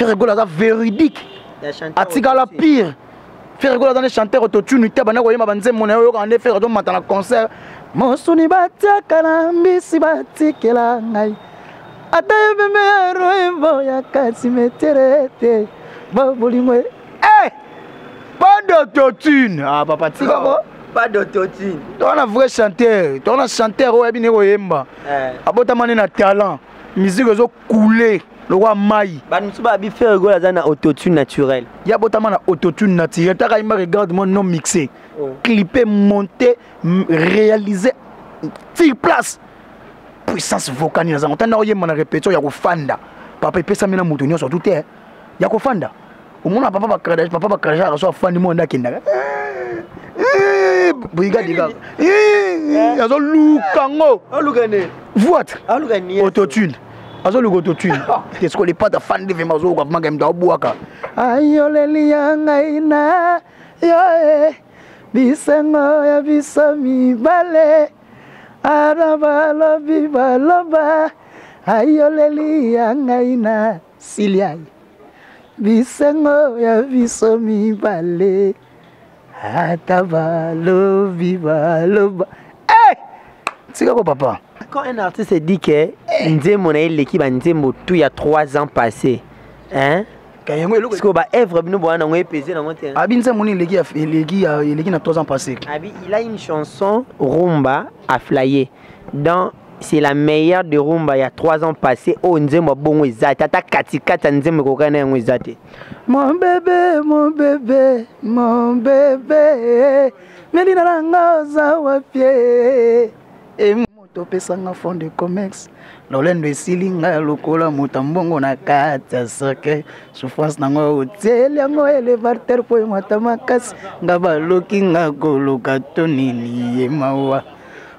Ferre Gola aza véridique, atikala pire. Ferre Gola aza nde chanteur autotune te, banda koyemba banzembo na ye, oyokaka nde Ferre azomata na concert. Mosuni batiaka na mbisi batikela ngai, ata ebembe ya roembo ya kasi metere te, bolingo eh! Pas d'autotune. Ah papa, tika ko. Pas d'autotune. Toza na vrai chanteur, toza na chanteur oyo ayebi nde koyemba, abotama nde na talent, musique ezocoule lokola mai. Bato mosusu babi Ferre Gola aza na autotune naturel. Ye abotama na autotune naturel. Taka yemba Regarde moi non mixé, oh. Clippé, monté, réalisé sur place. Puissance vocale nini azango tanda oyemba na répétition ya kofanda, papa, epesami na moto nyonso tu te ya kofanda. Omona papa bakrada, papa bakraja so afandi, mwana nde akendaka brigade kaka azoluka ngo voite autotune, azoluka autotune te. Siko lepata afandi vraiment, azoyoka vraiment moto abwaka ayoleli ya ngai na yo e bisengo ya biso mibale, ara balobi baloba ayoleli ya ngai na silia bisengo ya biso mibale, ata balobi baloba. Hey! Tika ko papa. Quand un artiste dit que nzembo na ye eleki banzembo tout ya 3 ans passé, hein? Yango eloko. Sikoyo baœuvre bino boya nango epese nango te. Abi nzembo nini eleki eleki na 3 ans passé? Abi il a une chanson rumba à flyer dans, c'est la meilleure de rumba il y a 3 ans passé. Oyo nzembo ya bongo eza te, ata katikati ya nzembo ekokani na yango eza te. Mon bébé, mon bébé, mon bébé, melina na nga, oza wapi? E moto opesanga fond de commerce, lolendo esili ngai lokola moto ya mbongo na kati ya cercueil. Souffrance nango otieli yango elevateur mpo emata makasi, nga baloki nga koluka to nini ye mawa.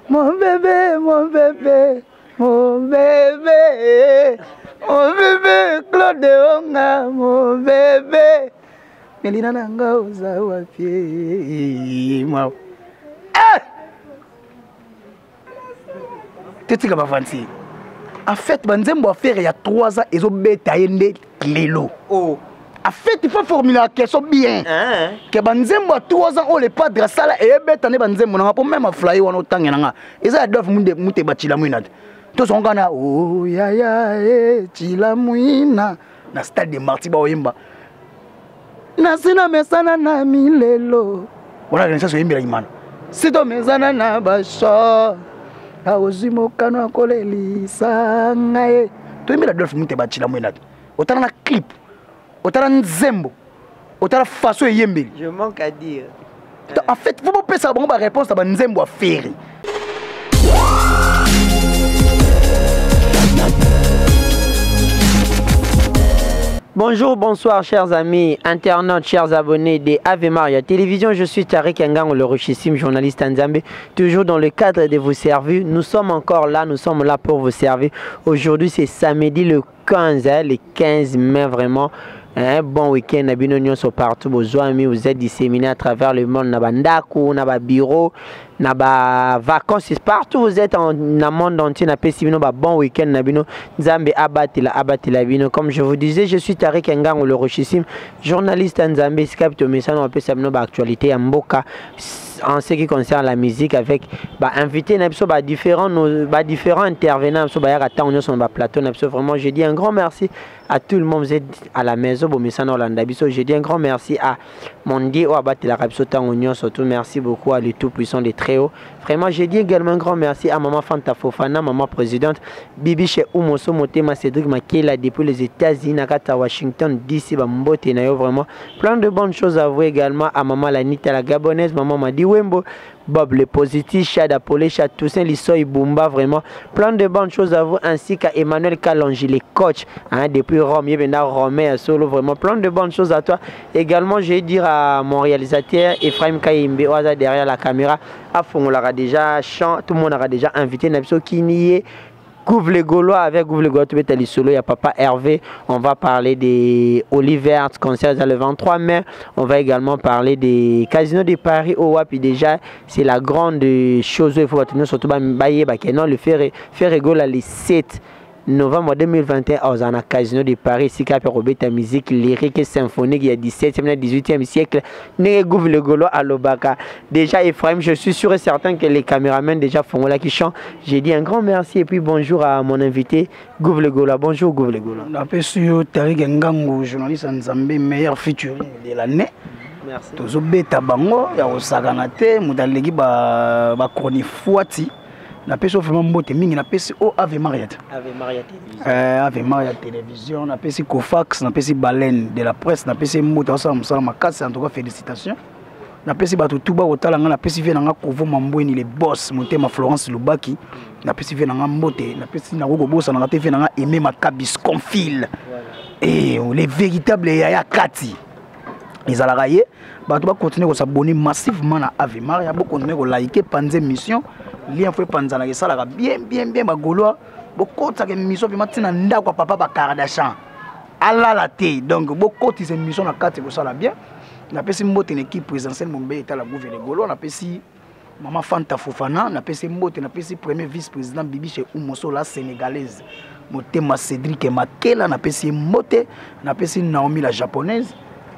Mon bébé, mon bébé, mon bébé, mon bébé Claude Onga, mon bébé melina na nga, oza wapi? Mawa. Eh! Totika bavanti. En fait, banzembo affaire ya 3 ans ezobeta ye nde lelo. Oh. En fait, il faut formuler la question bien. Hein? Ke banzembo ya 3 ans oyo le padre asala eyebeta nde banzembo nanga, mpo meme aflaye wana otange nanga eza ya Adolphe Muteba Tshila Mwina te. Tozonga na o yaya e Tshila Mwina na stade de Marti, baoyemba nasi na mesana na milelo wana, renaissance oyembela imana si tomesana na basho, aozwi mokano akolelisa ngai. Toyembela Adolphe Muteba Tshila Mwina te. Otala na clip, otala nzembo, otala façon eyembeli. Je manque à dire. En fait, faut bopesaka bango baréponse na banzembo ya Ferre. Bonjour, bonsoir, chers amis internautes, chers abonnés de Ave Maria Télévision. Je suis Tariq Ngango, le richissime journaliste Nzambe. Toujours dans le cadre de vos servir. Nous sommes encore là, nous sommes là pour vous servir. Aujourd'hui, c'est samedi le 15, hein, le 15 mai vraiment. Un bon week-end à bino nyonso partout bozwami, vous êtes disséminés à travers le monde, na bandako, na ba bureau, na ba vacances, partout vous êtes en na monde entier, na pesi bino ba bon week-end na bino. Nzambe abatela, abatela bino. Comme je vous disais, je suis Tariq Ngango, le richissime journaliste Nzambe, esika tomesana apesa bino ba actualité ya mboka en ce qui concerne la musique, avec ba invité na biso, ba différents, nos ba différents intervenants biso bayaka ntango nyonso na ba plateau na biso. Vraiment, je dis un grand merci à tout le monde. Vous êtes à la maison, bomesana olanda biso. Je dis un grand merci à mon Dieu oyo abatelaka biso ntango nyonso tout. Merci beaucoup à le tout puissant de très haut. Vraiment, je dis également un grand merci à maman Fanta Fofana, maman présidente Bibi chez Umoso Motema, Cédric Makela depuis les États-Unis, na kati ya Washington DC, bambote na yo. Vraiment, plein de bonnes choses à vous. Également à maman Lanita la Gabonaise, maman Madi Wembo, Bob le Positif, Chad Apolé, Chad Toussaint, Lissoy Bumba, vraiment plein de bonnes choses à vous, ainsi qu'à Emmanuel Kalonji, les coachs, hein, depuis Rome, il y a Romain Solo, vraiment plein de bonnes choses à toi. Également, je vais dire à mon réalisateur Ephraim Kayimbe, oyo derrière la caméra, afongolaka déjà chant, tout le monde aura déjà invité na biso Kiniye Gouve les Gaulois. Avec Gouve les Gaulois, tu es solo, il y a Papa Hervé. On va parler des Oliver, concert le 23 mai. On va également parler des Casinos de Paris au Wapi. Déjà, c'est la grande chose. Il faut retenir surtout, bah, non, le Ferre, Ferre Gola les 7 Novembre 2021 aza na Casino de Paris esika mpe akobeta musique lyrique et symphonique ya 17e na 18e siècle ndenge Gouve le Gaulois alobaka. Déjà Ephraim, je suis sûr et certain que les caméramans déjà fongolaki chant. J'ai dit un grand merci et puis bonjour à mon invité Gouve le Gaulois. Bonjour Gouve le Gaulois. Napesi yo Tarik Ngangu, journaliste ya Nzambe, meilleur featuring de l'année. Merci. Tozobeta bango ya kosakana te, moto aleki ba ba chronifuati. Napesi yo vraiment mbote mingi, napesi o Ave Maria te. Ave Maria Télévision. Ave Maria Télévision, napesi Cofax, napesi Baleine de la presse, napesi mbote asala mosala makasi, en tout cas félicitations. Napesi bato tu bakotala nga, napesi vie na nga Kovo Mambweni le boss, motema Florence Lubaki, napesi vie na nga mbote, napesi nakoki kobosanaka te vie na nga Aimé Makabis Confil. Et les véritables yaya kati ezalaka ye. Bato bakontinue kosabonner massivement na Ave Maria, bokontinue kolike panze émission, lien fo epanzanaka esalaka bien bien bien. Bagaulois bokotaka émission vraiment ntina ndako ya papa ba Kardashian alala te, donc bokotisa émission na kati ekosala bien. Napesi mbote na équipe présidentielle Mombe etala Gouve le Gaulois, napesi Mama Fanta Fofana, napesi mbote, napesi premier vice-président Bibiche Oumoso la sénégalaise, motema Cédric Makela, napesi mbote, napesi Naomi la japonaise,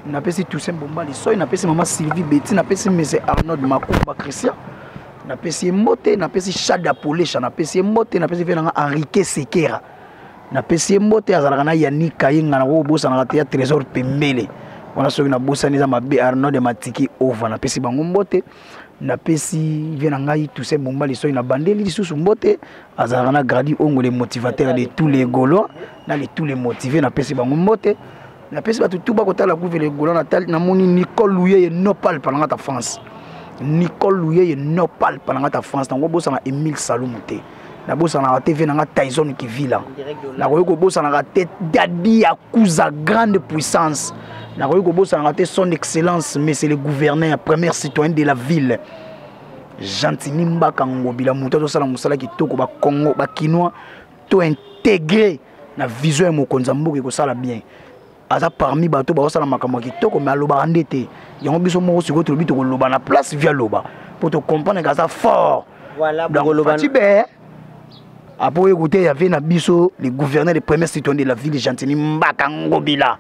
napesi Toussaint Bomba Lisoy, napesi Mama Sylvie Betty, napesi Monsieur Arnaud Makumba Christian, napesi mbote, napesi Chada Polesha, napesi mbote, napesi pe nanga Enrique Sekera, napesi mbote, azalaka na Yannick Kayenga, na kobosanaka te ya Trésor Pembele wana, soki nabosani eza mabe. Arnaud de Matiki Ova, napesi bango mbote, napesi vie na ngai Toussaint Bomba Lisoy, na bandeli lisusu mbote, azalaka na Gradi Ongo le motivateur de tous les Gaulois na les tous les motivés, napesi bango mbote, napesi bato tu bakotala Gouve le Gaulois. Namoni Nicole Luyeye Nopal palanga ta France, Nicole Luyeye Nopal palanga ta France, nango bosana Emile Salumu te, nabosanaka te vie nanga Tyson Kivila, nakoki kobosanaka te Dadi Yakuza grande puissance, nakoki kobosanaka te son excellence monsieur le gouverneur, premier citoyen de la ville Gentini Mbaka Ngobila, moto azosala mosala kitoko, ba Congo ba Kinois to intégré na vision ya mokonzi ya mboka ekosala bien. Aza parmi bato bazosala makambo ya kitoko, mais alobaka nde te yango. Biso moko sikoyo tolobi tokoloba na place via loba po tocomprendre ke aza fort. Voilà, donc bokoloba. Fatshi Be apo écouter, il y avait na biso le gouverneur, le premier citoyen de la ville Gentini Mbaka Ngobila.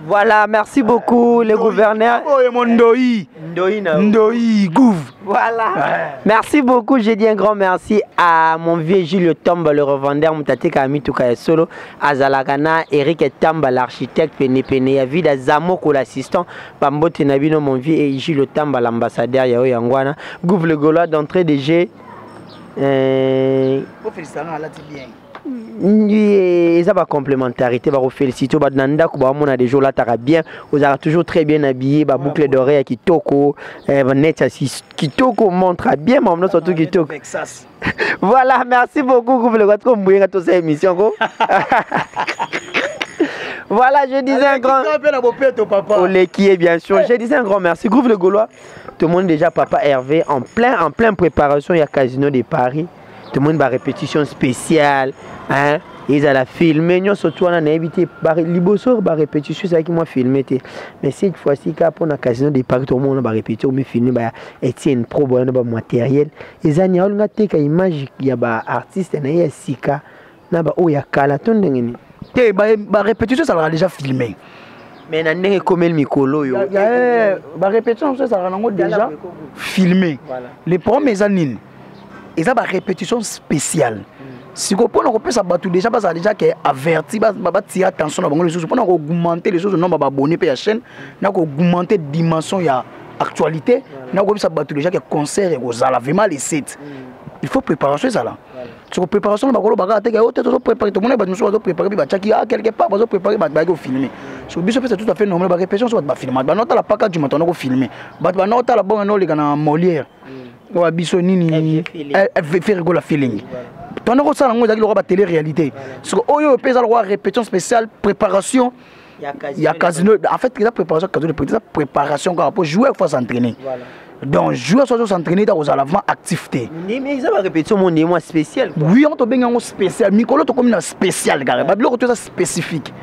Voilà, merci beaucoup le gouverneur. Oh, mon Ndoi. Ndoi na. Ndoi Gouv. Voilà. Ouais. Merci beaucoup, j'ai dit un grand merci à mon vieux Gilles Tomba, le revendeur Mutateka Amituka ya Solo, Azalakana, Eric Tamba, l'architecte Pene Pene, Yavida Zamoko, l'assistant, Pambote Nabino, mon vieux et Gilles Tamba, l'ambassadeur Yao Yangwana, Gouv le Gaulois d'entrée de G. Faut féliciter Alati bien. Eza ba complémentarité, ba féliciter ba na ndako ba mona des jours là tara bien, ozala toujours très bien habillé, ba boucle d'oreille kitoko, ba net ya kitoko, montre bien, mais surtout kitoko. Texas. Voilà, merci beaucoup Gouve le Gaulois, mbuyenga to sa émission ko. Voilà, je disais un grand Allez, la bopeto, papa. Oleki, bien sûr. Je disais un grand merci. Gouve le Gaulois, tout le monde déjà papa Hervé en plein préparation, il y a Casino de Paris. Tout le monde va répétition spéciale, hein. Ils allaient filmer, nous surtout on a évité liboso ba répétition, c'est qui moi filmé te. Mais cette fois-ci quand pour na Casino de Paris, tout le monde va répéter, mais filmer ba Etienne Pro ba ba matériel. Ils ont nga teka image ya ba artiste na ya sika na ba oya kala to ndenge ni. Te ba répétition ça l'a déjà filmé. Mais na ndenge komel mikolo yo. Ya, ba répétition ça ça nango déjà filmé. Voilà. Le problème eza nini? Eza ba répétition spéciale. Siko mpona kopesa bato déjà bazala déjà ke averti, batia attention na bango lisusu mpona koaugmenter lisusu nombre babone mpe ya chaîne, na koaugmenter dimension ya actualité, na koyebisa bato déjà ke concert ekozala vraiment le 7. Il faut préparation ezala. Soko préparation na bakolo bakaka te ke o te tozopréparé, tomoni bato mosusu bazopréparé mpe batiaki quelque part bazopréparé, bato bayaki kofilme. So biso mpe c'est tout à fait normal, barépétition so bato bafilme, bato banotala paka juma tona kofilme, bato banotala bongo noleka na Molière oyo biso nini Ferre Gola feeling tona kosala yango, ezalaki lokola batélé réalité. Soko oyo mpe eza lokola répétition spéciale, préparation ya Casino. En fait eza préparation Casino, eza préparation kaka po joueur faut s'entraîner. Donc joueur so s'entraîner, ta kozala vraiment actif te. Mais eza barépétition mo ndenge mwa spécial. Oui, yango tobengi yango spécial. Mikolo tokomi na spécial kaka, babiloko to eza spécifique.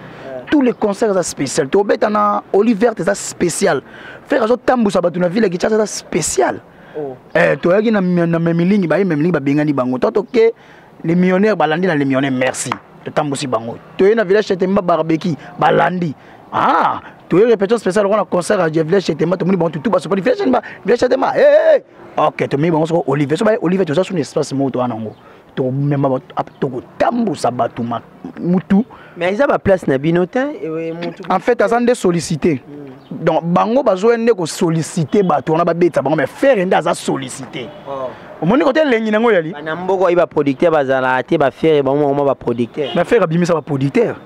Tous les concerts eza spécial, tobeta na Olivert eza spécial, Ferre azotambusa bato na ville ya Kinshasa eza spécial. Toyaki na memilingi, baye memilingi babengani bango to toke les millionnaires balandi na les millionnaires, merci. Totambusi bango, toye na village Chetemba, barbecue balandi. Ah, toye répétition spéciale wana, concert ya village Chetemba, tomoni bango tutu basopali village Chetemba, village Chetemba. Hey, hey. Ok, tomemi bango soko Olivier, so baye Olivier, toza suna espace moko towana yango, tokomema, tokotambusa bato mutu. Mais eza baplace na bino te. En fait, aza nde sollicité. Donc bango bazoya nde kosollicite bato wana, babetisa bango, mais Ferre nde aza sollicité. Omoni kote elengi nango yali. Na mboka oyo baproducteur bazalaka te, baFerre bango moko baproducteur. Mais Ferre abimisa baproducteur,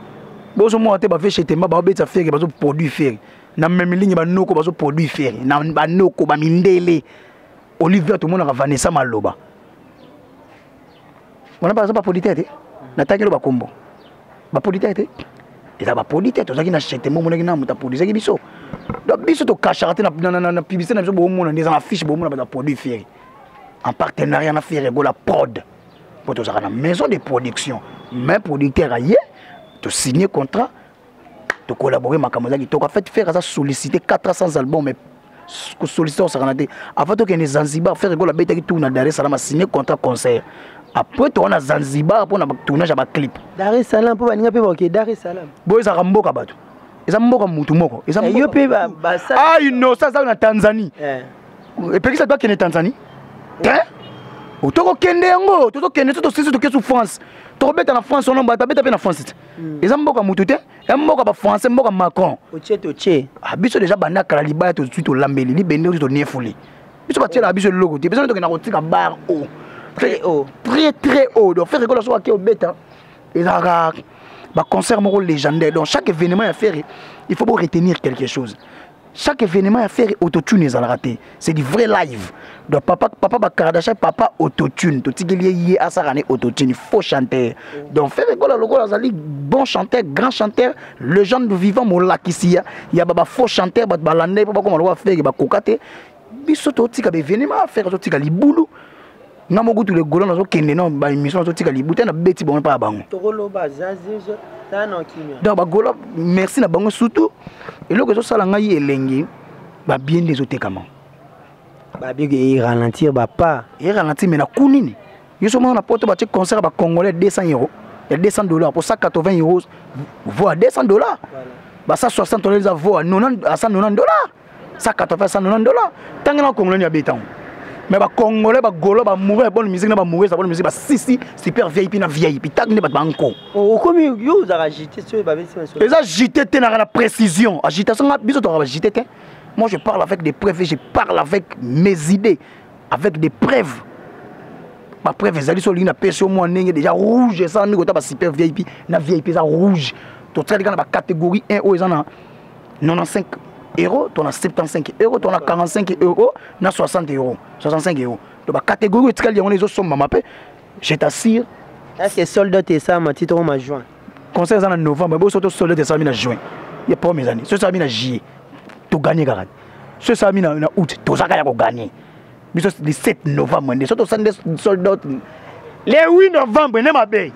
bozomona te, bafe Chetemba baobetisa Ferre, bazoproduire Ferre na memilingi, banoko bazoproduire Ferre na banoko bamindele. Olivier, tomonaka Vanessa Maloba wana, baza baproducteur te. Natangeli bakombo baproducteur te, eza baproducteur. Tozalaki na Chetemba, omonaki na moto aproduisaki biso. Donc biso tokashaka te na publicité na biso, boomona nde eza na fiche, boomona bato baproduit Ferre en partenariat na Ferre Gola Prod, mpo tozalaka na maison de production, mais producteur aye, tosigne contrat, tocollabore, makambo eza kitoko. En fait, Ferre aza sollicité, 400 albums, mais kosollicite osakana te. Avant tokende Zanzibar, Ferre Gola abetaki tour na Dar es Salaam, asigné contrat concert. Après toka na Zanzibar mpona tournage ya baclip. Dar es Salaam, mpo baninga mpe baoke Dar es Salaam. Boyo ezalaka mboka bato, eza mboka mutu moko, eza yo mpe. Ah, innocent aza na Tanzanie, epekisa to akende Tanzanie te. Tokokende yango, tozokende so tosisi, toke su France, tokobeta na France wana, bato babeta mpe na France te. Eza mboka mutu te, ya mboka bafrançais, mboka Macron. Otie totie. Ah, biso déjà banda kala, libaya tozwi, tolambeli libende, oyo toniefuli biso, batielaka biso eloko te. Biso tokenda kotika bar haut. Très haut. Très très haut. Donc Ferre Gola, soki ake obeta, ezalaka baconcert moko légendaire. Donc chaque événement ya Ferre, il faut bo retenir quelque chose: chaque événement ya Ferre, autotune ezalaka te, c'est du vrai live. Donc papa, papa bakardasha, papa autotune totikeli ye, ye asaka ne autotune, faux chanteur. Donc Ferre Gola, lokola azali bon chanteur, grand chanteur, légende vivant, molakisi ya ba bafaux chanteur, bato balanda ye mpo bakoma lokola Ferre, bakoka te. Biso totika baévénement Ferre, totika libulu. Nga moko kutu le Golo, nazokende na baémission, nazotika libu te, nabeti bango mpa ya bango. Tokoloba. Donc bagolo, merci na bango. Surtout eloko ezosala ngai elengi, babie nde ezotekama. Babie eralentir bapa. Eralentir, mais na ku nini? Yo so mona na poto batie concert ya bacongolais 200 euros, ya 200 dollars, po 180 euros vaut à 200 dollars, ba 160 dollars eza vaut à 90, à 190 dollars, 180, 190 dollars. Ntango na congolais ni abetango, mais bacongolais, bagolo, bamoureux ya bonne musique na bamoureux ya bonne musique, basisi super VIP na VIP, ntango nde bato banko. Okomi yo ozalaka agité soki babesi. Eza agité te, naka na précision. Agitation nga, biso tokaka bagité te. Moi, je parle avec des preuves et je parle avec mes idées, avec des preuves. Bapreuve ezali. So olingi, napesi yo mwa ndenge déjà rouge esalami kota basuper VIP na VIP eza rouge. Totikali kaka na bacatégorie 1 oyo eza na 95 euros, to na 75 euros, to na 45 euros, na 60 euros, 65 euros. To bacatégorie oyo etikali, yango ezosombama mpe, je t'assure. Est ce que sold out esalama ti tokoma juin? Concert eza na novembre, boso to sold out esalami na juin ye, problème ezani. So esalami na juillet, toganye kaka. So esalami na août, tozaka ya koganye. Biso le 7 novembre nde so tosali nde sold out. Le 8 novembre nde mabe,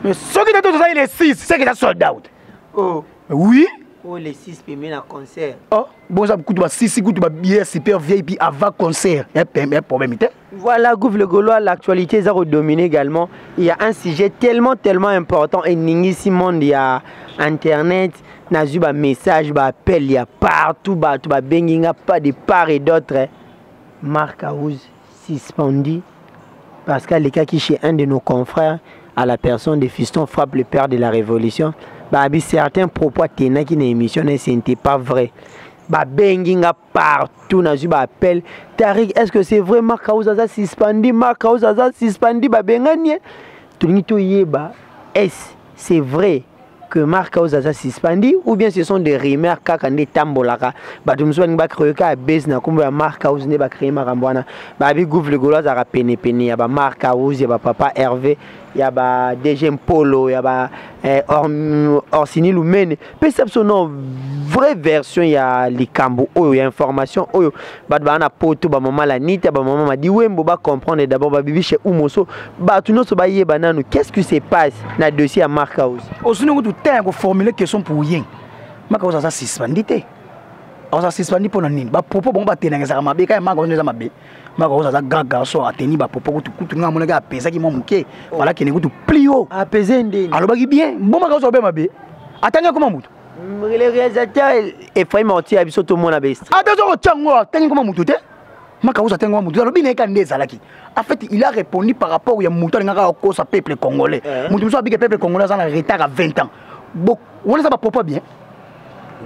mais soki te tozali le 6, c'est que eza sold out. Oh. Oui. Oh, le 6 pembe na concert. Oh, boza kutu basisi kutu babillet super VIP avant concert, ya problème te. Voilà, Gouv le Gaulois, l'actualité est redominé également. Il y a un sujet tellement, tellement important. Et Ningisi monde, il y a Internet, nazu ba message, ba appel, il y a partout, ba, tout, ba benginga, pas de part et d'autre. Marc House suspendu parce qu'à qui chez un de nos confrères, à la personne de Fiston Frappe, le père de la révolution, bah, certains propos tenaki na émission, ce n'était pas vrai. Babengi nga partout, nazwi baappel: "Tarik, est ce que c'est vrai, Marc House aza suspendu? Marc House aza suspendu, babengani ye." Tolingi toyeba, est c'est vrai que Marc House aza suspendu ou bien ce sont des rumeurs kaka nde etambolaka? Bato mosusu balingi bacréer kaka base na nkombo ya Marc House, nde bacréer makambo wana. Babi Gouve le Golo azalaka penepene ya baMarc House, ya bapapa Hervé, ya ba DG Mpolo, ya ba Orsini Lumene. Pesa biso no vraie version ya likambo oyo, ya information oyo. Bato baa na poto, bamama Lanita, bamama Madiwembo, bacomprendre d'abord, babibi chez Umoso, bato nyonso bayeba nanu qu'est-ce qui se passe na dossier ya Marc House. Osuni kutu te ya koformule question pour rien. Marc House aza suspendu te. Aza suspendu mpo na nini? Bapropos bango batenaka ezalaka mabe. Kaka Maka eza mabe. Maka oyo aza grand garçon, ateni bapropos kutu kutu nga amonaki apesaki mwa moke. Fala akende kutu plio. Apese ndeni? Alobaki bien. Mbo Maka ozo alobe mabe, atangi akoma motu. Le réalisateur Ephraim Orti ya biso, tomona best. Ata ozo kotia yango, atangi koma motu te. Maka ozo atangi koma motu, alobi na ye kaka nde ezalaki. En fait, il a répondu par rapport ya motu alingaka akosa peuple congolais. Motu mosusu abike peuple congolais aza na retard à 20 ans. Wana eza bapropos bien.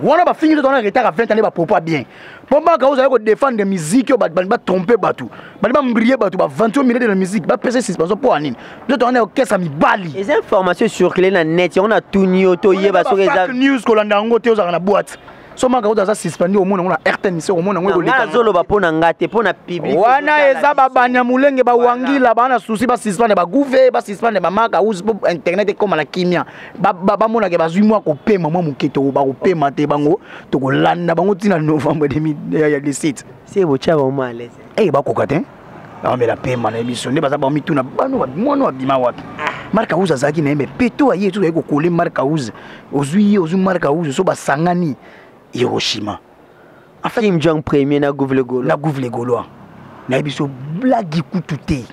Wana bafingi to na retard à 20 ans, nde bapropos bien. Mpo Maka ozali kodéfendre musique oyo bato balingi batrompe, bato balingi bambrie, bato baventure milieu de la musique, bapesa suspension mpo ya nini? Biso towana orchestre mibali. Eza information circule na net, yango na tuni yo toyeba soki eza. News kolanda yango te. Ozalaka na boîte so Maka oyo aza suspendu, omona yango na RTNC, omona yango. Nga nazoloba mpo na nga te, mpo na public. Wana eza babanyamulenge, bawangila, baa na susi basuspendre bagouve, basuspendre bamaka uzi mpo internet ekóma na kimia. Bamonake bazwi mwa kopema mwa moke. To bakopema te, bango tokolanda bango ntina novembre 2017. Se botya bango à l'aise. E bakoka te, bamela pema na biso nde baza bamituna bano mwana abima wapi. Mark House azalaki na ye, me peto aye soki aye kokole Mark House, ozwi ye, ozwi Mark House, so basangani Hiroshima. En fait, Kim Jong premier na Gouve le Gaulois. Na Gouve le Gaulois, nayebi so blague kutu te,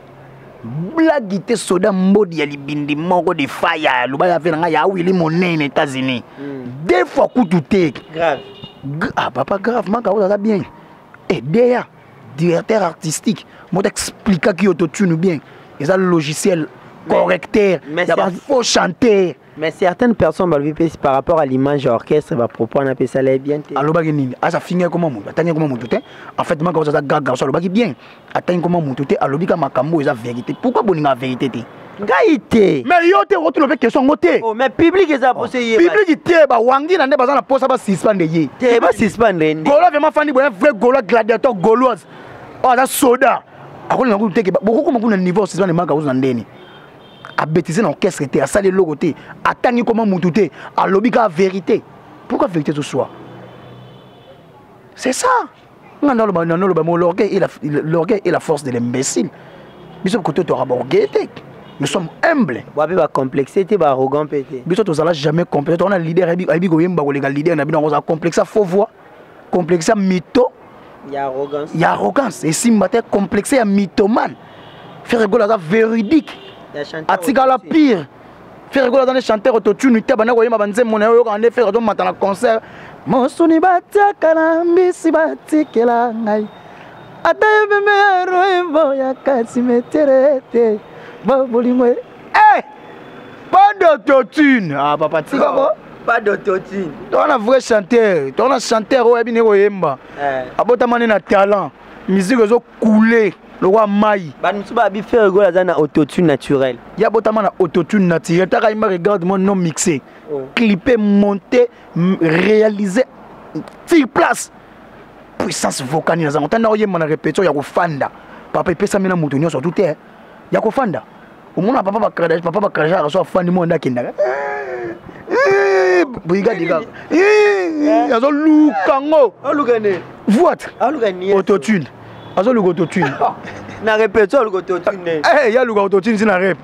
blague te. Soda mbodi ya libindi moko de faya aloba ya ve na ngai ya awili monene États-Unis. Deux fois kutu te. Grave. Ah papa, grave. Maka oyo aza bien e deya directeur artistique moto expliquaki autotune bien, eza logiciel correcteur ya bafaux chanteur. Mais certaines personnes balobi mpe par rapport à l'image ya orchestre, bapropos wana mpe esala ye bien te. Alobaki nini? Aza fingi koma motu, atangi koma motu te. En fait, Maka aza grand garçon, alobaki bien, atangi koma motu te, alobi ka makambo eza vérité. Pourquoi boninga vérité te? Ngai te. Mais yo te, okotuna mpe question yango te. Oh, mais public eza posa ye. Public te, bawangi na nde baza na posa basuspendre ye. Te, basuspendre nde. Gaulois vraiment fandi boye, vrai Gaulois, gladiateur gauloise oyo aza soda, akolinga kutu teke bokokoma kuna niveau suspendre Maka ozo na ndeni abétise na orchestre te, asali eloko te, atangi koma mutu te, alobi kaka vérité. Pourquoi vérité ezoswa? C'est ça nga naloba, naloba mo l'orgueil est la force de l'imbécile. Biso kote toyaka baorgueil te, nous sommes humbles. Bape bacomplexe te, baarrogant mpe te. Biso tozala jamais complexe. Tokona leader ayebi koyemba koleka leader na bino. Yango ozala complexe ya faux voix, complexe ya mytho. Ya arrogance. Ya arrogance esimba te, complexe ya mythomane. Ferre Gola aza véridique, atikala pire. Ferre Gola aza nde chanteur autotune te, banda koyemba banzembo na ye, oyokaka nde Ferre azomata na concert. Mosuni batiaka na mbisi, batikela ngai ata ebembe ya roembo ya kasi metere te bolingo. Eh! Pas d'autotune. Ah papa, tika ko. Pas d'autotune. Tona vrai chanteur, tona chanteur oyo ayebi ndenge koyemba, abotama nde na talent, musique ezokule lokwa mai. Bato mosusu babi Ferre Gola aza na autotune naturel. Ya botama na autotune naturel, taka yemba Regarde moi non mixé. Oh. Clippé, monté, réalisé sur place. Puissance vocale nini azango tanda oyemba na répétition ya kofanda, papa, epesami na moto nyonso tu te ya kofanda. Omona papa bakrada, papa bakrada so afandi mo nde akendaka brigade kaka azoluka ngo voite autotune, azoluka autotune. Na répétition aluka autotune. Ya luka autotune si na rep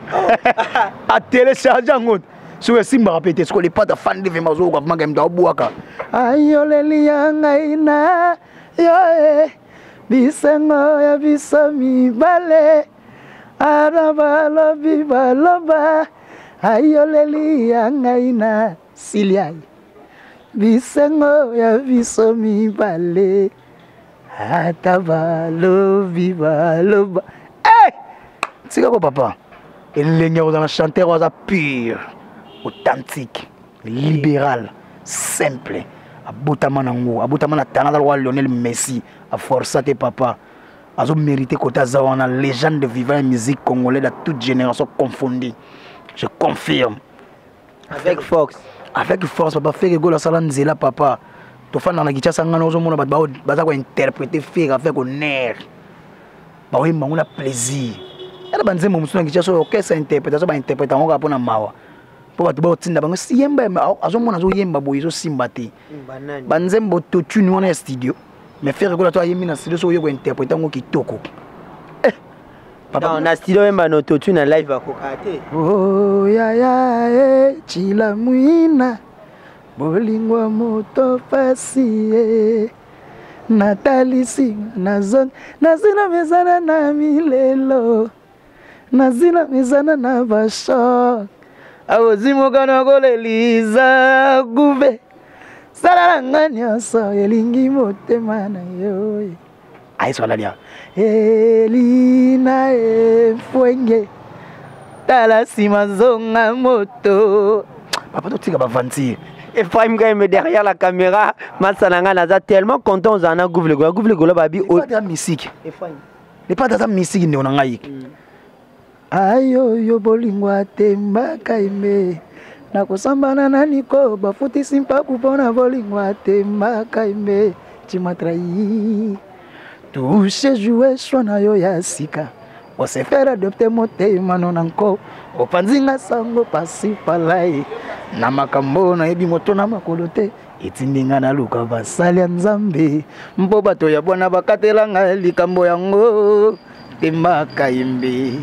atelecharge yango, soki esimbaka mpe te. Soki lepata afandi vraiment, azoyoka vraiment moto abwaka ayoleli ya ngai na yo e bisengo ya biso mibale ara balobi baloba ayoleli ya ngai na silia bisengo ya biso mibale ata balobi baloba. Hey! Tika ko papa, elenge kozala na chanteur oyo aza pur, authentique, libéral, simple, abotama nango, abotama na talent, aza lokola Lionel Messi, aforça te. Papa azomérite kota aza wana, légende vivant ya musique congolais de toute génération confondue, je confirme. Avec force. Avec force, papa. Ferre Gola asala nzela, papa. Tofanda na Kinshasa, ngana ozomona bato baza kointerpréter Ferre avec honneur, baoyemba yango na plaisir. Yana banzembo mosusu na Kinshasa oyo orchestre interprétation bainterpréter yango kaka mpona mawa, mpo bato baotinda bango yemba, azomona azoyemba boye, ezosimba te. Banzembo totune wana ya studio, mais Ferre Gola to ayembi na studio, soki oye kointerpréter yango kitoko. Papa, na studio oyemba na autotune, na live akoka te. Oh, yaya e chila mwina bolingo moto pasi e. Natalisi nazongi nazina mezana na milelo nazina mezana na bashok akozimoka na kolelisa gube sala na nga nyonso elingi motema na yo ayesolali awa elina efwenge tala nsima zonga moto. Papa, totika baventure. Ephraim Gaime derrière la caméra, Masalanga naza tellement content ozala na Gouve Legola. Gouve Legola babi o misiki. Le padre aza misiki ndeko na ngai. Ayoyo bolingo atembaka eme nakosambana nani ko bafutisi mpaku mpona bolingo atembaka eme tu m'as trahi touche joue choix na yo ya sika ose faire adopter motema no na nko opanzi nga sango pasi palai na makambo nayebi moto na makolo te etindi nga naluka basali ya Nzambe mpo bato ya bwana bakatela nga likambo yango tembaka yembe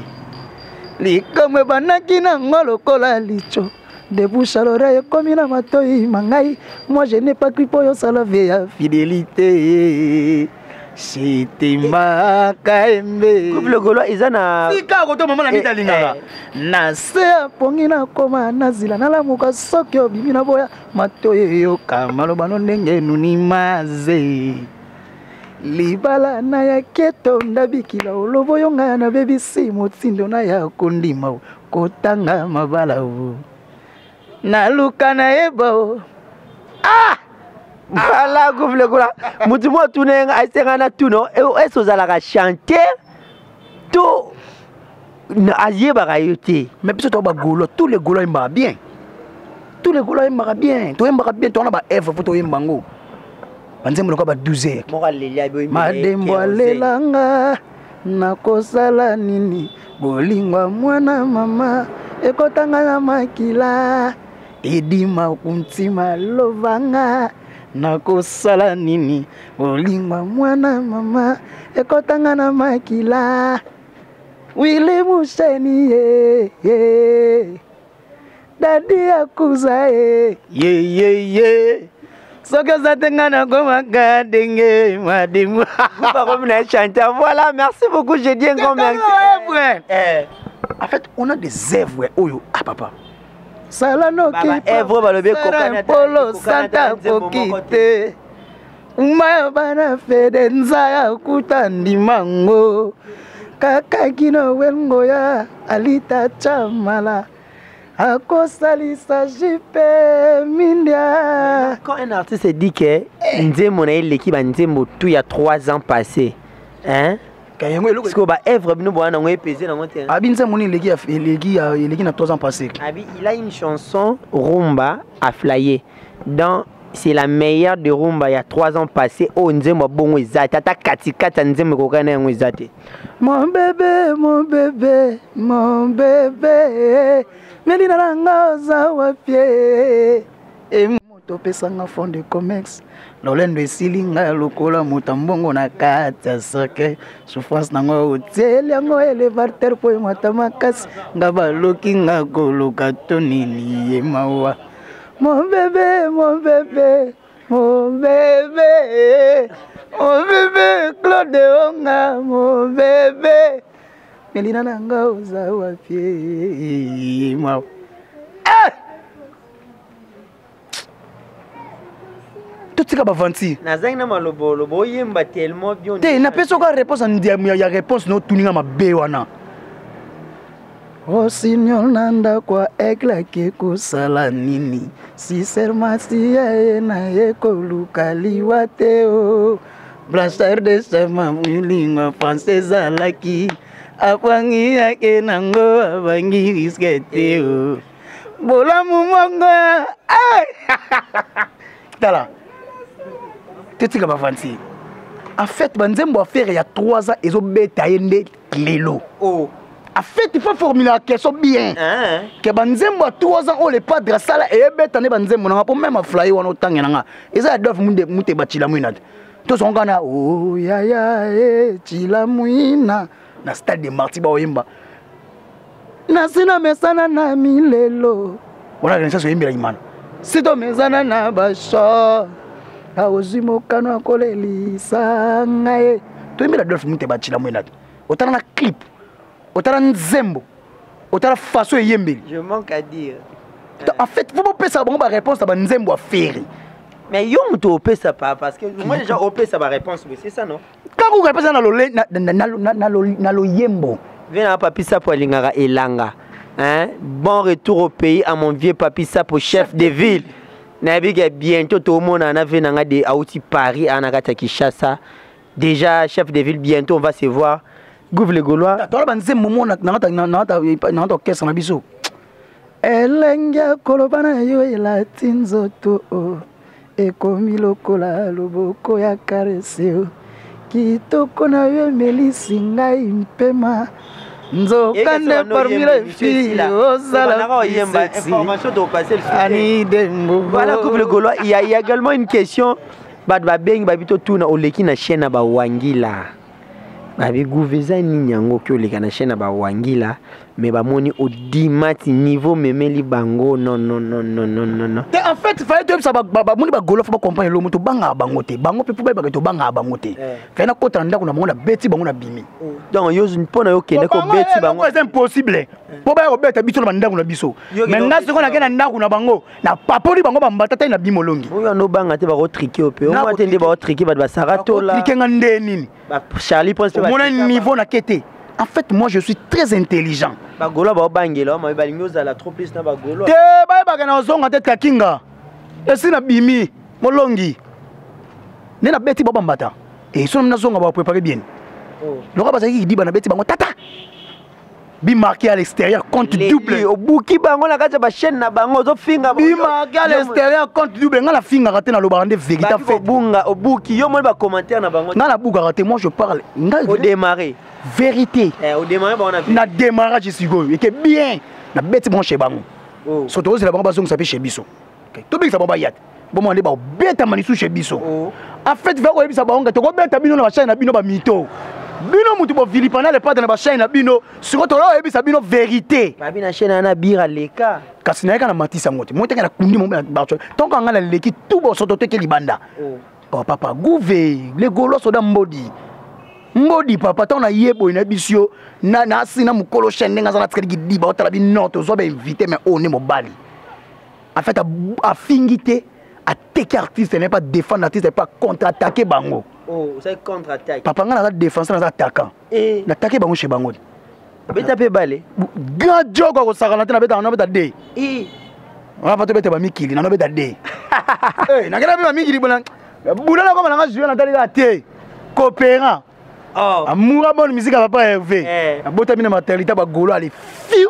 likambo ebandaki nango lokola lico de bouche à l'oreille ekomi na matoi ma ngai. Moi, je n'ai pas cru mpo yosala vie ya fidélité sitembaka embe. Gouve Legola eza na tika koto mama na mita alingaka na se apongi nakoma nazila nalamuka soki obimi na boya matoi eyoka maloba no ndenge enuni maze libala na ya keto ndabikila olobo yo ngai nabebisi motindo na ya kondima kotanga mabala o naluka nayeba o ah. Voilà, Gouve Legola. Mutu mo tuna nga asenga na tuno ese ozalaka chanteur to ayebaka yo te? Mais biso to bagaulois, tous les Gaulois yembaka bien, tous les Gaulois yembaka bien, toyembaka bien, towana ba œuvre po toyemba yango banzembo lokola ba 12 heures. Moko aleli abi. Madembo alelanga nakosala nini bolingo ya mwana mama ekotanga na makila edima kuntima lovanga nakosala nini bolingo ya mwana mama ekotanga na makila Wili Musheni ye, ye. Dadi akuza ye ye ye ye soki oza te nga nakomaka ndenge madimo. Bakomi na chanteur. Voilà, merci beaucoup, je dis un grand merci. Œuvre. En fait, on a des œuvres oyo, ah papa, sala noki œuvre balobi ekokana te, polo ekokana te santa na nzembo koki moko te maya bana fede nzaya kuta ndimango kaka kino wengoya alita chamala akosalisa jipe mindia. Quand un artiste dit que nzembo na ye eleki banzembo tout ya 3 ans passé, hein? Yango eloko. Parce que ba œuvre bino boya nango epese nango te. Abi nzembo nini eleki na 3 ans passé? Abi, il a une chanson rumba à flyer dans c'est la meilleure de rumba il y a 3 ans passé. Oyo nzembo ya bongo eza te, ata katikati ya nzembo ekokani na yango eza te. Mon bébé, mon bébé, mon bébé, melina na nga oza wapi e moto opesanga fond de commerce lolendo esili nga lokola moto ya mbongo na kati ya cercueil souffrance nango otieli yango elevateur mpo emata makasi nga baloki nga koluka to nini ye mawa. Mon bébé, mon bébé, mon bébé, mon bébé Claude Onga, mon bébé melina na nga oza wapi mawa. Eh! Totika baventure. Nazangi na malobolobo oyemba tellement bien. Te napesi oka réponse ya réponse na otuninga mabe wana. Rossignol na ndako ya aigle ake kosala nini sincèrement ya ye na ye koluka liwa te o Blanchard de Chama molingo français ezalaki apwangi yake nango abangi risque te o bolamu mongo. Tala, totika baventure. En fait, banzembo affaire ya 3 ans ezobeta ye nde lelo. Oh. En fait, il faut formuler la question bien. Hein? Ke banzembo ya 3 ans oyo le padre asala eyebeta nde banzembo nanga mpo meme aflaye wana otange nanga eza ya Adolphe Munde Muteba Tshila Mwina te tozonga na o yaya e Tshila Mwina na stade de Martyr baoyemba nasi na mesana na milelo wana Renaissance oyembela imana si tomesana na basho Ozwi mokano ya kolelisa ngai. Toyembela Adolphe Mute bacila mwena te. Otala na clip, otala nzembo, otala façon eyembeli. Je manque à dire. En fait, faut bopesaka bango baréponse na banzembo ya Ferre. Mais yo moto opesa pa, parce que moi déjà opesa ba réponse, mais c'est ça, non? Kaka okopesa na loyembo. Viens na Papi Sapo alingaka elanga. Hein? Bon retour au pays à mon vieux Papi Sapo, chef de ville. Nayebi ke bientôt tomonana na vie nanga de auti Paris ana kati ya Kinshasa. Déjà chef de ville, bientôt on va se voir. Gouve le Gaulois. Tola banzembo mo na na orchestre na biso. Elenge ya koloba na yo elati nzoto ekomi lokola loboko ya caresse, kitoko na yo emelisi ngai mpema, nzoka nde parmi les filles ozala Annie Dembo. Voilà, Gouve le Gaulois, il y a également une question. Bato babengi babi totuna, oleki na chaîne na bawangila, babi Gouve eza nini yango oki oleka na chaîne na bawangila, mais bamoni odimati niveau memeli bango, non, non, non, non, non, non, non. Te, en fait fallait toyebisa bamoni bagolo, faut bacomprendre elomo tobangaka bango te. Bango mpe mpo bayebaka tobangaka bango te, fallait nakota na ndako na bango, nabeti bango, na bimi. Donc yo mpo na yo okende kobeti bango? Eza impossible mpo baya kobeta biso na bandako na biso. Mais nga sikoyo nake na ndako na bango, napapoli bango bambata tai na bimi olongi. Oyo anobanga te, bakotriquer yo mpe omwa te nde bakotriquer bato basara tola. Triquer nga nde nini? Charlie Prince. Omona niveau nake te. En fait, moi je suis très intelligent. Bagaulois baobangela ma balingi ozala trop plus na bagaulois. Te, bayebaka na ozonga te. Kakinga esi na bimi molongi nde nabeti bao bambata e so nazonga, baprépare bien loka bazalaki kidiba, nabeti bango tata but marqué à l'extérieur, compte double. Obuki bango na kati ya bachaîne na bango, ozofinga. But marqué à l'extérieur, compte double. Nga nafingaka te, nalobaka nde vérité. Obunga obuki yo, moni bacommentaire na bango. Nga nabukaka te, moi je parle nga. Odémarré. Vérité. Odémarré bango na Na démarrage sikoyo eke bien, nabeti bango chez bango. So tozela bango bazongisa mpe chez biso, tobengisa bango baya te, bomona nde babetama lisusu chez biso. En fait va koyebisa bango tokobeta bino na bachaîne na bino, bamito bino mutu bovilipa na lepate na bachaîne na bino. Sikoyo tola oyebisa bino vérité. Babi na chaîne na bira leka. Kasi nayeka na matisa yango te, moi teke nakundi mo tonko anga naleki tu bosoto teke libanda. Oh, papa Gouve le Gaulois, soda mbodi mbodi papa, ntango naye boye na biso yo nasi na mokolo chaîne ndenge aza natikali kidiba, otala bino tozwa bainvité, mais oyo nde mobali. En fait afingi te, ateki artiste n'est pas défendre artiste, pas contre-attaquer bango. Oh, c'est contre-attaque. Papa, nga naza défenseur, naza attaquant, natake bango chez bango. Beta mpe bale. Grand joko akosakana te, nabetaka, nabeta de wana fa tobeta bamikili, nanobeta de nakenda mpe bamikili bona bula nakoma nanga jue, natali kaka te coopérant. Amour bonne musique ya papa Hervé, abotami na maternité bagolo ale fiu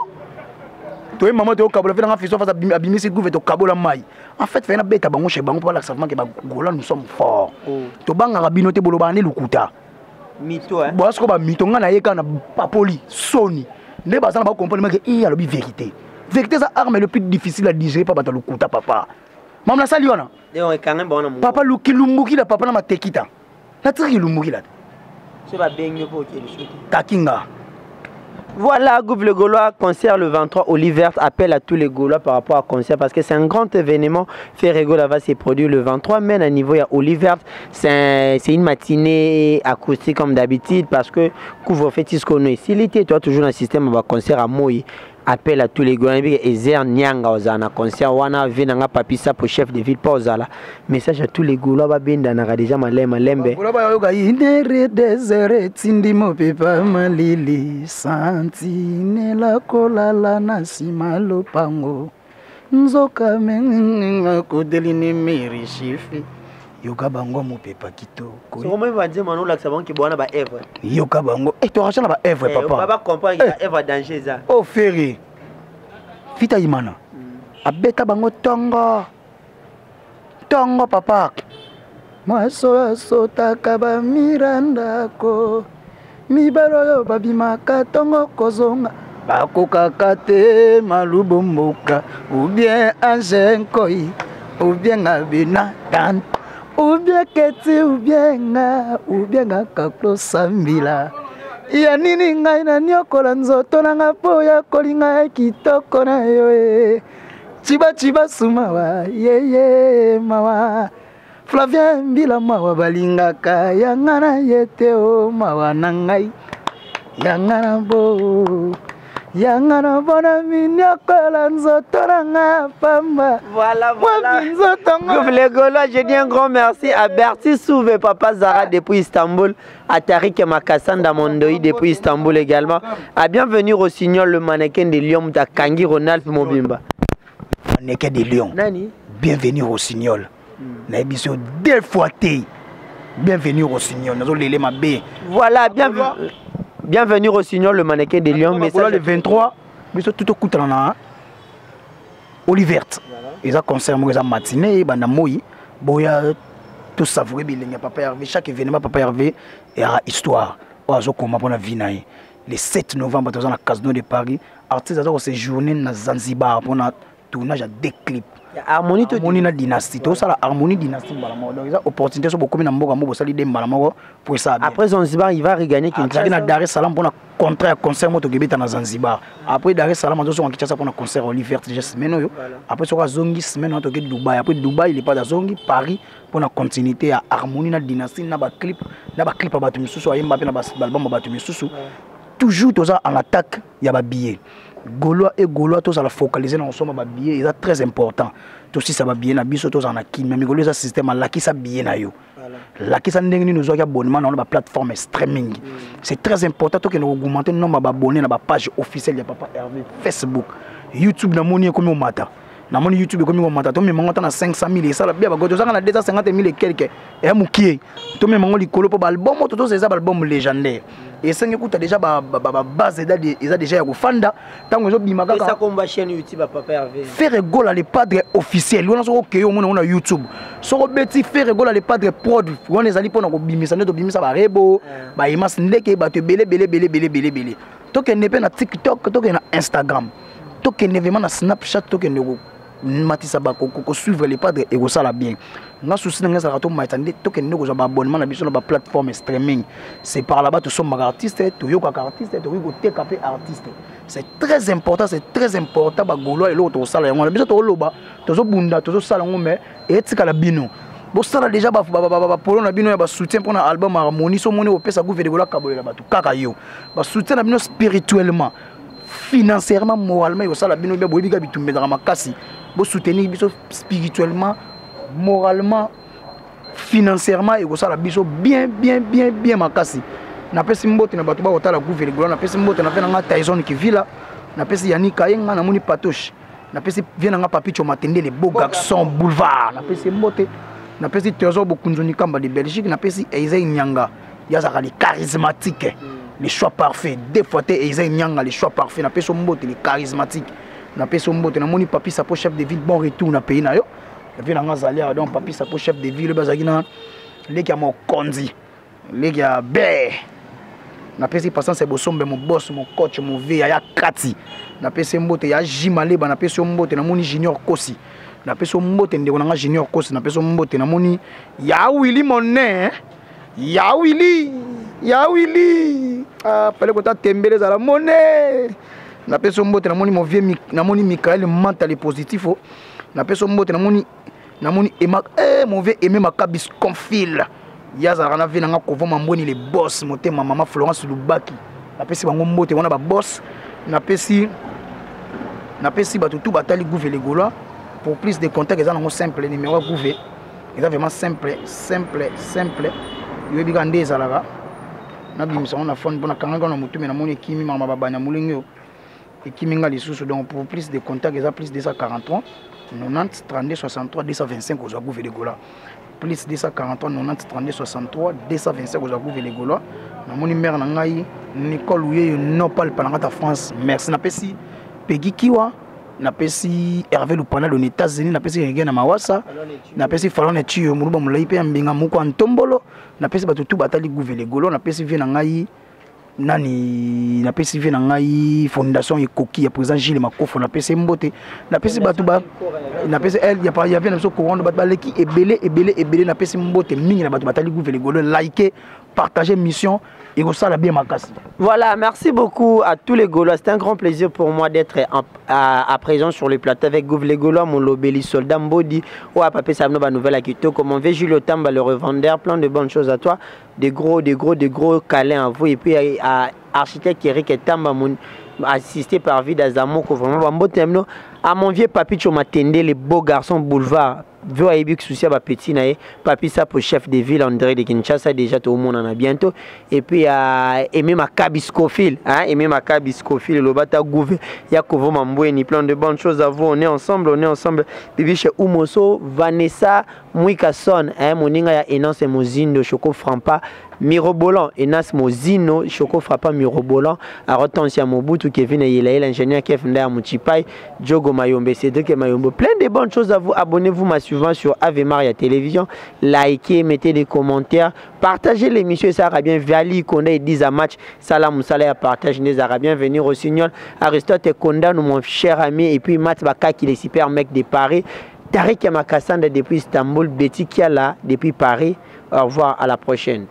toye mama toyokabola mpe nanga fiso face abimisi Gouve, tokabola mai. En fait fallait nabeta bango chez bango mpo balakisa vraiment ke bagaulois, nous sommes forts, tobangaka bino te, bolobaka nde lukuta. Boya sikoyo bamito, ngai naye kaka na papoli soni nde baza na bacomprendre make i alobi vérité. Vérité eza arme le plus difficile à digérer mpa bato ya lokuta. Papa mama nasali wana, papa lukilumbukila, papa na matekita natiki lumbukila te. Kakinga. Voilà, Gouve le Gaulois, concert le 23, Oliver appelle à tous les Gaulois par rapport à concert parce que c'est un grand événement. Ferre Gola va se produire le 23 mai à niveau à Oliver. C'est une matinée acoustique comme d'habitude parce que couvre-feu, ce qu'on est ici. L'été, toi, toujours dans le système, on va concert à Moï. Appel à tous les Gaulois, Ezer Nyanga ozala concert wana venanga Papi Sapo, chef de ville pa ozala. Message à tous les Gaulois, babenda na déjà malembe malembe. Gaulois bayoka inere desert etindi mopepa malili, sentinela kolala na nsima lopango, nzoka mengakodelini merishifi, yoka bango mopepa kitoko. Sokomoi banzembo wana olakisa bango ke bwana baœuvre. Yoka bango toracha na baœuvre, papa. Bacomprendre ke baœuvre danger eza. O Ferre fita imana abeta bango ntongo ntongo, papa mwaso asotaka bamirandako, mibali oyo babimaka ntongo kozonga bakokaka te, malubo mboka ou bien ange nkoi ou bien abina tante ou bien keti ou bien nga ou bien nga kaklosambila ya nini ngai naniokola nzoto nanga mpo ya kolinga kitoko na yo e cibaciba sumawa yeye mawa. Flavien Mbila mawa balingaka yanga na ye te o mawa na ngai yanga na bo yanga na bona miniokola nzoto na ngai ya pamba. Voilà, voilà. Nzoto les Gaulois, je dis un grand merci à Bertie Souve, Papa Zara depuis Istanbul, à Tariq Makassanda Mondoi depuis Istanbul également. À bienvenue Rossignol, le mannequin de Lyon, Kangi Ronald Mobimba. Mannequin de Lyon. Nani? Bienvenue Rossignol. Nayebi so deux fois te. Bienvenue Rossignol, nazolele mabe. Voilà, bienvenue Rossignol, le mannequin de Lyon. Message le 23, biso tout okutana na Olivert. Eza concert moko eza matinée banda moi boya to savourer bilenge ya Papa Hervé. Chaque événement Papa Hervé ya histoire oyo azokoma mpona vie na ye. Le 7 novembre toza na Casino de Paris. Artiste aza koséjourner na Zanzibar mpona tournage ya deux clips. Harmonie to Harmonie na Dynastie. Tosala Harmonie Dynastie mbala moko. Donc eza opportunité so bokomi na mboka mo bosali de mbala moko pour ça. Après Zanzibar, il va regagner Kinshasa. Azalaki na Dar es Salaam mpona contrat ya concert mo tokebeta na Zanzibar. Après Dar es Salaam azozonga Kinshasa mpona concert Olivier déjà semaine oyo. Après soki azongi semaine wana toke Dubaï. Après Dubaï il est pas azongi Paris mpona continuité ya Harmonie na Dynastie na ba clip na ba clip ya bato misusu ayemba mpe na ba album ya bato misusu. Toujours toza en attaque ya ba billets. Gaulois et Gaulois tozala focaliser na kosomba ba billets, eza très important. Tosisa ba billets na biso tozala na kimia. Mikolo eza système alakisa billet na yo. Lakisa ndenge nini ozwaki abonnement na ba plateforme streaming. C'est très important tokende augmenter nombre ba abonnés na ba page officielle ya Papa Hervé, Facebook, YouTube namoni ekomi omata. Namoni YouTube ekomi komata, tomema ngo ata na 500 000 esala bien bagoto ozanga na 250 000 et quelque ya mokie. Tomema ngo likolo po ba album oyo tozosa eza ba album légendaire. Esengi kuta déjà ba base eza déjà ya kofanda ntango ezobima kaka. Esa komba chaîne YouTube ya Papa Hervé. Ferre Gola le padre officiel. Wana soko okeye omona ngo na YouTube. Soko obeti Ferre Gola le padre prod, wana ezali mpona kobimisa nde tobimisa ba rebo, ba Emas ndeke, bato ebele, ebele, ebele, ebele, ebele, ebele. Tokende mpe na TikTok, tokende na Instagram, tokende vraiment na Snapchat, tokende ko matisa ba ko suivre les padres et kosala bien. Nga souci na nga ezalaka tomatisa nde tokende nde kozwa ba abonnement na biso na ba plateforme streaming. C'est par là-bas tosombaka artiste, toyokaka artiste, tokoki koteka mpe artiste. C'est très important, c'est très important ba Gaulois eloko tokosala yango wana. Biso tokoloba, tozobunda, tozosala yango, mais etikala bino. Bosala déjà ba polo na bino ya ba soutien mpona album Harmonie. So moni opesa Gouve de Gola kabolela bato kaka yo. Ba soutien na bino spirituellement, financièrement, moralement ekosala bino bien. Boyebi kaka bitumba ezalaka makasi. Bosoutenir biso spirituellement, moralement, financièrement ekosala biso bien, bien, bien, bien makasi. Napesi mbote na bato bakotala Gouve de Gola, napesi mbote na pe na nga Tyson Kivila, napesi Yannick Kayenga, namoni Patoche, napesi vie na nga Papicho Matendele, beau garçon boulevard, napesi mbote, napesi Trésor Bokunzu Nikamba de Belgique, napesi Eisai Nyanga, yazaka le charismatique, le choix parfait, deux fois te Eisai Nyanga le choix parfait, napesi mbote le charismatique, napesi mbote, namoni Papi Sapo chef de ville, bon retour na pays na yo. Vie na nga Zalia, donc Papi Sapo chef de ville, bazalaki na leki ya mokonzi, leki ya be. Napesi patience ya bosombe, mon boss, mon coach, mon vie, ya kati. Napesi mbote ya Jimaleba, napesi mbote namoni Junior Kosi. Napesi mbote ndeko na nga Junior Kosi, napesi mbote namoni ya Willy Monet, ya Willy, ya Willy. Ah, fallait kota tembele za la monnaie. Napesi mbote namoni mon vieux namoni Michael Manta le positif. Napesi mbote namoni, namoni Emma, mon vieux Aimé Makabis Confil. Yazalaka na vie na nga kovo mambweni le boss, motema mama Florence Lubaki. Napesi bango mbote wana ba boss. Napesi, napesi bato tout batali Gouve le Gaulois. Pour plus de contacts, eza nango simple, numéro ya Gouve. Eza vraiment simple, simple, simple. Yoyebi kaka nde ezalaka. Nabimisa ngo na phone mpona kangaki na motu, mais namoni ekimi mama babanya molenge oyo. Ekimi nga lisusu. Donc pour plus de contacts, eza plus 243 90 32 63 225 kozwa Gouve le Gaulois. Plus 243 90 32 63 225 kozwa Gouve le Gaulois. Namoni mère na ngai Nicole Uyeye Nopal Palangata France. Merci. Napesi Peggy Kiwa, napesi Hervé Lupana de États-Unis, napesi Regen na Mawasa, napesi Falon Etio Muluba Molai pe ya Mbinga moko ya Ntombolo, napesi bato tout batali Gouve le Gaulois, napesi vie na ngai nani, napesi vie na ngai fondation ekoki ya président Gilles Makofo, napesi mbote, napesi bato ba, napesi el ya pa ya vie na biso courant, bato baleki ebele, ebele, ebele, napesi mbote mingi na bato batali Gouve le Gaulois. Liker, partager mission. Ekosala bien makasi. Voilà, merci beaucoup à tous les Gaulois. C'est un grand plaisir pour moi d'être à présent sur le plateau avec Gouv les Gaulois, mon lobeli, soldat Mbodi, ou à Papé Sabno, ba nouvelle à Quito, comme on veut Julio Tamba, le revendeur, plein de bonnes choses à toi, des gros, des gros, des gros câlins à vous, et puis à architecte Eric Tamba, mon, assisté par Vida Zamoko, vraiment, bambote à mon vieux papi Chomatende, le beau garçon boulevard, vieux ayebi souci ya petit na ye, papi Sapo, chef de ville André de Kinshasa, déjà tout le monde en a bientôt, et puis à Aimé Maccabi Scofield, hein, Aimé Maccabi Scofield, le bata gouvé, Yakovo Mamboueni, plein de bonnes choses à vous, on est ensemble, on est ensemble, Bibi chez Oumoso, Vanessa Mwikason, hein, moninga ya Enas Mozindo, Choco Frampa, Mirobolant, Enas Mozino, Choco Frappa Mirobolant, Arotansia Mobutu, Kevin Yelael, l'ingénieur Kevin Ndaya Mouchipai, Diogo Mayombe, Cédric Mayombe, plein de bonnes choses à vous. Abonnez-vous massivement sur Ave Maria Télévision, likez, mettez des commentaires, partagez l'émission, ça ira bien. Vali Konda et 10 à match, Salam Moussala partage, les Arabiens, venir au Signol, Aristote Konda, nous, mon cher ami, et puis Matt Baka qui est super mec de Paris, Tariq Yamakassanda depuis Istanbul, Betty Kiala depuis Paris. Au revoir, à la prochaine.